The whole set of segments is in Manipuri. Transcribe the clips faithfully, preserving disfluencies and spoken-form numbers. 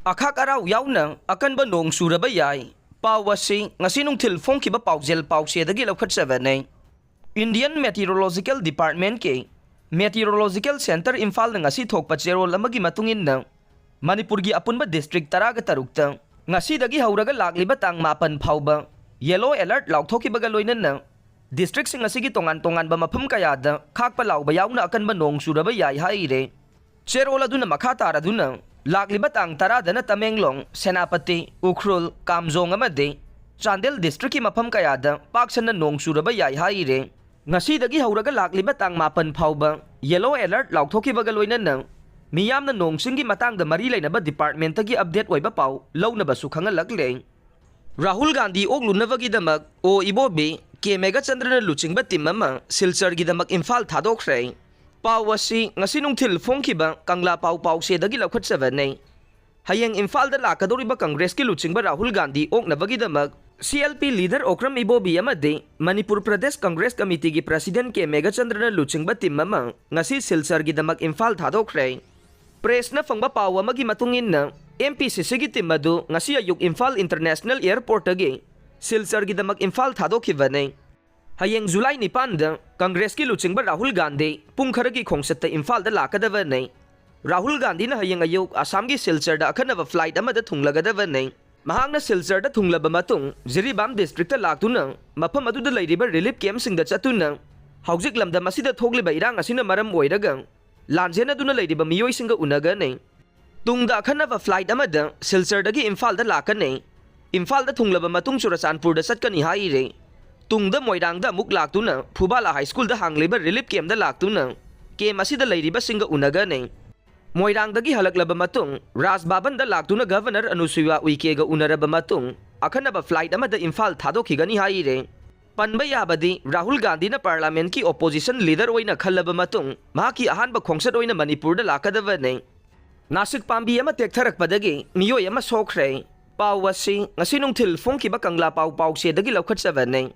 ꯑꯈꯥꯛ ꯑꯔꯥꯎ ꯌꯥꯎꯅ ꯑꯀꯟꯕ ꯅꯣꯡ ꯆꯨꯔꯕ ꯌꯥꯏ꯫ ꯄꯥꯎ ꯑꯁꯤ ꯉꯁꯤ ꯅꯨꯡꯊꯤꯜ ꯐꯣꯡꯈꯤꯕ ꯄꯥꯎꯖꯦꯜ ꯄꯥꯎꯆꯦꯗꯒꯤ ꯂꯧꯈꯠꯆꯕꯅꯤ꯫ Indian Meteorological Departmentꯀꯤ Meteorological Centre ꯏꯝꯐꯥꯜꯅ ꯉꯁꯤ ꯊꯣꯛꯄ ꯆꯦꯔꯣꯜ ꯑꯃꯒꯤ ꯃꯇꯨꯡ ꯏꯟꯅ, ꯃꯅꯤꯄꯨꯔꯒꯤ ꯑꯄꯨꯟꯕ district ꯇꯔꯥꯒ ꯇꯔꯨꯛꯇ ꯉꯁꯤꯗꯒꯤ ꯍꯧꯔꯒ ꯂꯥꯛꯂꯤꯕ ꯇꯥꯡ ꯃꯥꯄꯟ ꯐꯥꯎꯕ yellow alert ꯂꯥꯎꯊꯣꯛꯈꯤꯕꯒ ꯂꯣꯏꯅꯅ districtꯁꯤꯡ ꯑꯁꯤꯒꯤ ꯇꯣꯉꯥꯟ ꯇꯣꯉꯥꯟꯕ ꯃꯐꯝ ꯀꯌꯥꯗ ꯈꯥꯛꯄ ꯂꯥꯎꯕ ꯌꯥꯎꯅ ꯑꯀꯟꯕ ꯅꯣꯡ ꯆꯨꯔꯕ ꯌꯥꯏ ꯍꯥꯏꯔꯦ꯫ ꯆꯦꯔꯣꯜ ꯑꯗꯨꯅ ꯃꯈꯥ ꯇꯥꯔꯗꯨꯅ, ꯂꯥꯛꯂꯤꯕ ꯇꯥꯡ ꯇꯔꯥꯗꯅ ꯇꯃꯦꯡꯂꯣꯡ, ꯁꯦꯅꯥꯄꯇꯤ, ꯎꯈ꯭ꯔꯨꯜ, ꯀꯥꯝꯖꯣꯡ ꯑꯃꯗꯤ ꯆꯥꯟꯗꯦꯜ districtꯀꯤ ꯃꯐꯝ ꯀꯌꯥꯗ ꯄꯥꯛ ꯁꯟꯅ ꯅꯣꯡ ꯆꯨꯔꯕ ꯌꯥꯏ ꯍꯥꯏꯔꯦ꯫ ꯉꯁꯤꯗꯒꯤ ꯍꯧꯔꯒ ꯂꯥꯛꯂꯤꯕ ꯇꯥꯡ ꯃꯥꯄꯟ ꯐꯥꯎꯕ yellow alert ꯂꯥꯎꯊꯣꯛꯈꯤꯕꯒ ꯂꯣꯏꯅꯅ ꯃꯤꯌꯥꯝꯅ ꯅꯣꯡ ꯆꯤꯡꯒꯤ ꯃꯇꯥꯡꯗ ꯃꯔꯤ ꯂꯩꯅꯕ departmentꯇꯒꯤ update ꯑꯣꯏꯕ ꯄꯥꯎ ꯂꯧꯅꯕꯁꯨ ꯈꯪꯍꯜꯂꯛꯂꯦ꯫ ꯔꯥꯍꯨꯜ ꯒꯥꯟꯙꯤ ꯑꯣꯛꯂꯨꯅꯕꯒꯤꯗꯃꯛ ꯑꯣ ꯏꯕꯣꯕꯤ, ꯀꯦ ꯃꯦꯘꯆꯟꯗ꯭ꯔꯅ ꯂꯨꯆꯤꯡꯕ team ꯑꯃ ꯁꯤꯜꯆꯔꯒꯤꯗꯃꯛ ꯏꯝꯐꯥꯜ ꯊꯥꯗꯣꯛꯈ꯭ꯔꯦ꯫ ꯄꯥꯎ ꯑꯁꯤ ꯉꯁꯤ ꯅꯨꯡꯊꯤꯜ ꯐꯣꯡꯈꯤꯕ ꯀꯪꯂꯥ ꯄꯥꯎ ꯄꯥꯎꯆꯦꯗꯒꯤ ꯂꯧꯈꯠꯆꯕꯅꯤ꯫ ꯍꯌꯦꯡ ꯏꯝꯐꯥꯜꯗ ꯂꯥꯛꯀꯗꯧꯔꯤꯕ ꯀꯪꯒ꯭ꯔꯦꯁꯀꯤ ꯂꯨꯆꯤꯡꯕ ꯔꯥꯍꯨꯜ ꯒꯥꯟꯙꯤ ꯑꯣꯛꯅꯕꯒꯤꯗꯃꯛ CLP leader ꯑꯣꯀ꯭ꯔꯝ ꯏꯕꯣꯕꯤ ꯑꯃꯗꯤ ꯃꯅꯤꯄꯨꯔ ꯄ꯭ꯔꯗꯦꯁ ꯀꯪꯒ꯭ꯔꯦꯁ ꯀꯃꯤꯇꯤꯒꯤ president ꯀꯦ ꯃꯦꯘꯆꯟꯗ꯭ꯔꯅ ꯂꯨꯆꯤꯡꯕ team ꯑꯃ ꯉꯁꯤ ꯁꯤꯜꯆꯔꯒꯤꯗꯃꯛ ꯏꯝꯐꯥꯜ ꯊꯥꯗꯣꯛꯈ꯭ꯔꯦ꯫ Pressꯅ ꯐꯪꯕ ꯄꯥꯎ ꯑꯃꯒꯤ ꯃꯇꯨꯡ ꯏꯟꯅ, MPCCꯒꯤ team ꯑꯗꯨ ꯉꯁꯤ ꯑꯌꯨꯛ ꯏꯝꯐꯥꯜ International Airportꯇꯒꯤ ꯁꯤꯜꯆꯔꯒꯤꯗꯃꯛ ꯏꯝꯐꯥꯜ ꯊꯥꯗꯣꯛꯈꯤꯕꯅꯤ꯫ ꯍꯌꯦꯡ ꯖꯨꯂꯥꯏ ꯅꯤꯄꯥꯟꯗ ꯀꯪꯒ꯭ꯔꯦꯁꯀꯤ ꯂꯨꯆꯤꯡꯕ ꯔꯥꯍꯨꯜ ꯒꯥꯟꯙꯤ ꯄꯨꯡ ꯈꯔꯒꯤ ꯈꯣꯡꯆꯠꯇ ꯏꯝꯐꯥꯜꯗ ꯂꯥꯛꯀꯗꯕꯅꯤ꯫ ꯔꯥꯍꯨꯜ ꯒꯥꯟꯙꯤꯅ ꯍꯌꯦꯡ ꯑꯌꯨꯛ ꯑꯁꯥꯝꯒꯤ ꯁꯤꯜꯆꯔꯗ ꯑꯈꯟꯅꯕ flight ꯑꯃꯗ ꯊꯨꯡꯂꯒꯗꯕꯅꯤ꯫ ꯃꯍꯥꯛꯅ ꯁꯤꯜꯆꯔꯗ ꯊꯨꯡꯂꯕ ꯃꯇꯨꯡ ꯖꯤꯔꯤꯕꯥꯝ districtꯇ ꯂꯥꯛꯇꯨꯅ ꯃꯐꯝ ꯑꯗꯨꯗ ꯂꯩꯔꯤꯕ relief campꯁꯤꯡꯗ ꯆꯠꯇꯨꯅ ꯍꯧꯖꯤꯛ ꯂꯝꯗꯝ ꯑꯁꯤꯗ ꯊꯣꯛꯂꯤꯕ ꯏꯔꯥꯡ ꯑꯁꯤꯅ ꯃꯔꯝ ꯑꯣꯏꯔꯒ ꯂꯥꯟꯖꯦꯟꯅꯗꯨꯅ ꯂꯩꯔꯤꯕ ꯃꯤꯑꯣꯏꯁꯤꯡꯒ ꯎꯅꯒꯅꯤ꯫ ꯇꯨꯡꯗ ꯑꯈꯟꯅꯕ flight ꯑꯃꯗ ꯁꯤꯜꯆꯔꯗꯒꯤ ꯏꯝꯐꯥꯜꯗ ꯂꯥꯛꯀꯅꯤ꯫ ꯏꯝꯐꯥꯜꯗ ꯊꯨꯡꯂꯕ ꯃꯇꯨꯡ ꯆꯨꯔꯆꯥꯟꯄꯨꯔꯗ ꯆꯠꯀꯅꯤ ꯍꯥꯏꯔꯤ꯫ ꯇꯨꯡꯗ ꯃꯣꯏꯔꯥꯡꯗ ꯑꯃꯨꯛ ꯂꯥꯛꯇꯨꯅ ꯐꯨꯕꯥꯂꯥ ꯍꯥꯏ ꯁ꯭ꯀꯨꯜꯗ ꯍꯥꯡꯂꯤꯕ relief campꯗ ꯂꯥꯛꯇꯨꯅ camp ꯑꯁꯤꯗ ꯂꯩꯔꯤꯕꯁꯤꯡꯒ ꯎꯅꯒꯅꯤ꯫ ꯃꯣꯏꯔꯥꯡꯗꯒꯤ ꯍꯜꯂꯛꯂꯕ ꯃꯇꯨꯡ ꯔꯥꯖ ꯚꯕꯟꯗ ꯂꯥꯛꯇꯨꯅ Governor ꯑꯅꯨꯁꯨꯏꯌꯥ ꯎꯏꯀꯦꯒ ꯎꯅꯔꯕ ꯃꯇꯨꯡ ꯑꯈꯟꯅꯕ flight ꯑꯃꯗ ꯏꯝꯐꯥꯜ ꯊꯥꯗꯣꯛꯈꯤꯒꯅꯤ ꯍꯥꯏꯔꯤ꯫ ꯄꯟꯕ ꯌꯥꯕꯗꯤ, ꯔꯥꯍꯨꯜ ꯒꯥꯟꯙꯤꯅ parliamentꯀꯤ opposition leader ꯑꯣꯏꯅ ꯈꯜꯂꯕ ꯃꯇꯨꯡ ꯃꯍꯥꯛꯀꯤ ꯑꯍꯥꯟꯕ ꯈꯣꯡꯆꯠ ꯑꯣꯏꯅ ꯃꯅꯤꯄꯨꯔꯗ ꯂꯥꯛꯀꯗꯕꯅꯤ꯫ ꯅꯥꯁꯤꯛ ꯄꯥꯝꯕꯤ ꯑꯃ ꯇꯦꯛꯊꯔꯛꯄꯗꯒꯤ ꯃꯤꯑꯣꯏ ꯑꯃ ꯁꯣꯛꯈ꯭ꯔꯦ꯫ ꯄꯥꯎ ꯑꯁꯤ ꯉꯁꯤ ꯅꯨꯡꯊꯤꯜ ꯐꯣꯡꯈꯤꯕ ꯀꯪꯂꯥ ꯄꯥꯎ ꯄꯥꯎꯆꯦꯗꯒꯤ ꯂꯧꯈꯠꯆꯕꯅꯤ꯫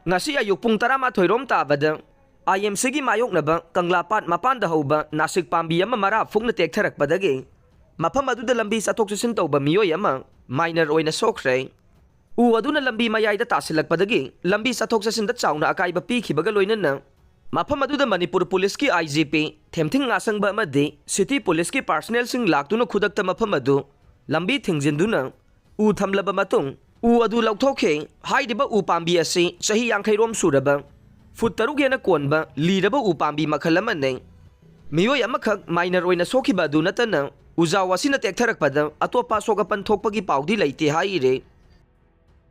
ꯉꯁꯤ ꯑꯌꯨꯛ ꯄꯨꯡ ꯇꯔꯥꯃꯥꯊꯣꯏ ꯔꯣꯝ ꯇꯥꯕꯗ IMCꯒꯤ ꯃꯥꯌꯣꯛꯅꯕ ꯀꯪꯂꯥ ꯄꯥꯠ ꯃꯄꯥꯟꯗ ꯍꯧꯕ ꯅꯥꯁꯤꯛ ꯄꯥꯝꯕꯤ ꯑꯃ ꯃꯔꯥ ꯐꯨꯛꯅ ꯇꯦꯛꯊꯔꯛꯄꯗꯒꯤ ꯃꯐꯝ ꯑꯗꯨꯗ ꯂꯝꯕꯤ ꯆꯠꯊꯣꯛ ꯆꯠꯁꯤꯟ ꯇꯧꯕ ꯃꯤꯑꯣꯏ ꯑꯃ minor ꯑꯣꯏꯅ ꯁꯣꯛꯈ꯭ꯔꯦ꯫ ꯎ ꯑꯗꯨꯅ ꯂꯝꯕꯤ ꯃꯌꯥꯏꯗ ꯇꯥꯁꯤꯜꯂꯛꯄꯗꯒꯤ ꯂꯝꯕꯤ ꯆꯠꯊꯣꯛ ꯆꯠꯁꯤꯟꯗ ꯆꯥꯎꯅ ꯑꯀꯥꯏꯕ ꯄꯤꯈꯤꯕꯒ ꯂꯣꯏꯅꯅ ꯃꯐꯝ ꯑꯗꯨꯗ ꯃꯅꯤꯄꯨꯔ ꯄꯨꯂꯤꯁꯀꯤ I G P ꯊꯦꯝꯊꯤꯡ ꯉꯥꯁꯪꯕ ꯑꯃꯗꯤ city ꯄꯨꯂꯤꯁꯀꯤ personnelꯁꯤꯡ ꯂꯥꯛꯇꯨꯅ ꯈꯨꯗꯛꯇ ꯃꯐꯝ ꯑꯗꯨ ꯂꯝꯕꯤ ꯊꯤꯡꯖꯤꯟꯗꯨꯅ ꯎ ꯊꯝꯂꯕ ꯃꯇꯨꯡ ꯎ ꯑꯗꯨ ꯂꯧꯊꯣꯛꯈꯤ꯫ ꯍꯥꯏꯔꯤꯕ ꯎ ꯄꯥꯝꯕꯤ ꯑꯁꯤ ꯆꯍꯤ ꯌꯥꯡꯈꯩ ꯔꯣꯝ ꯁꯨꯔꯕ, ꯐꯨꯠ ꯇꯔꯨꯛ ꯍꯦꯟꯅ ꯀꯣꯟꯕ ꯂꯤꯔꯕ ꯎ ꯄꯥꯝꯕꯤ ꯃꯈꯜ ꯑꯃꯅꯤ꯫ ꯃꯤꯑꯣꯏ ꯑꯃꯈꯛ minor ꯑꯣꯏꯅ ꯁꯣꯛꯈꯤꯕ ꯑꯗꯨ ꯅꯠꯇꯅ ꯎꯖꯥꯎ ꯑꯁꯤꯅ ꯇꯦꯛꯊꯔꯛꯄꯗ ꯑꯇꯣꯞꯄ ꯑꯁꯣꯛ ꯑꯄꯟ ꯊꯣꯛꯄꯒꯤ ꯄꯥꯎꯗꯤ ꯂꯩꯇꯦ ꯍꯥꯏꯔꯤ꯫